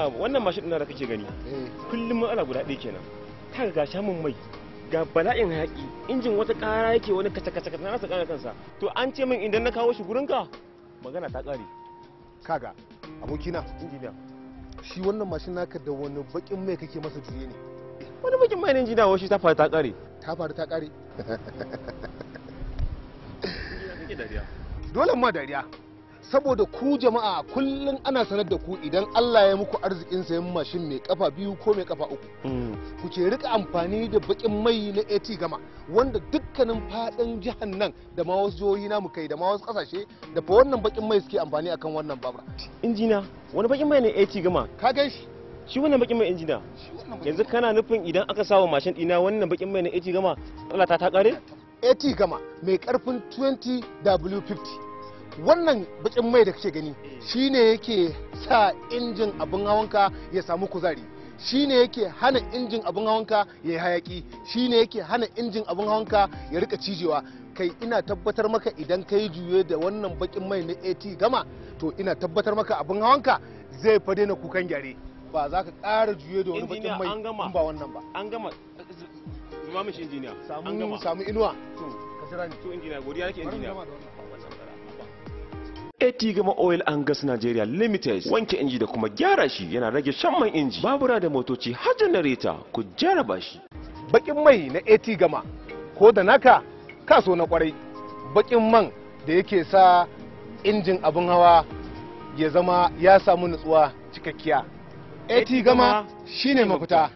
Injiniya, wannan mashin ɗin da kake gani kullum matsala guda ɗaya kenan. Kaga ga shamun mai, ga bala'in hayaki, injin wata ƙara yake wani kaca kaca kaca, na rasa ƙara kansa. To an ce min idan na kawo shi gurinka magana ta ƙare. Kaga abokina, injiniya, shi wannan mashin naka da wani bakin mai kake masa juye ne? Wani bakin mai ne injiniya, wai shi ta faru ta ƙare. Ta faru ta ƙare. Dole ma dariya, saboda ku jama'a kullum ana sanar da ku idan Allah ya muku arzikin sayan mashin mai kafa biyu ko mai kafa uku, ku ce rika amfani da bakin mai na AT Gama, wanda dukkanin fadin jihar nan da ma wasu jihohi namu kai da ma wasu kasashe da fa wannan bakin mai suke amfani akan wannan babura. Injiniya, wani bakin mai ne AT Gama? Ka gan shi? Shi wannan bakin mai injiniya. Yanzu kana nufin idan aka sawa mashin dina wannan bakin mai na AT Gama, Allah ta kare? AT Gama mai karfin 20W50. Wannan bakin mai da kake gani shine yake sa injin abin hawanka ya samu kuzari, shine yake hana injin abin hawanka ya yi hayaki, shine yake hana injin abin hawanka ya rika cijewa. Kai ina tabbatar maka idan ka yi juye da wannan bakin mai na AT Gama, to ina tabbatar maka abin hawanka zai fa daina kukan gyare, ba za ka ƙara juye da wani bakin mai in ba wannan ba. An gama. Zuba mishi injiniya. An gama. Samu inuwa. Ka jira ni. To injiniya, godiya nake injiniya. AT Gama Oil and Gas Nigeria Limited, wanke inji da kuma gyara shi yana rage shan man inji. Babura da motoci har janareta, ku jaraba shi. Bakin mai na AT Gama ko da naka kaso na kwarai, bakin man da yake sa injin abin hawa ya zama ya samu nutsuwa cikakkiya. AT Gama shine mafita.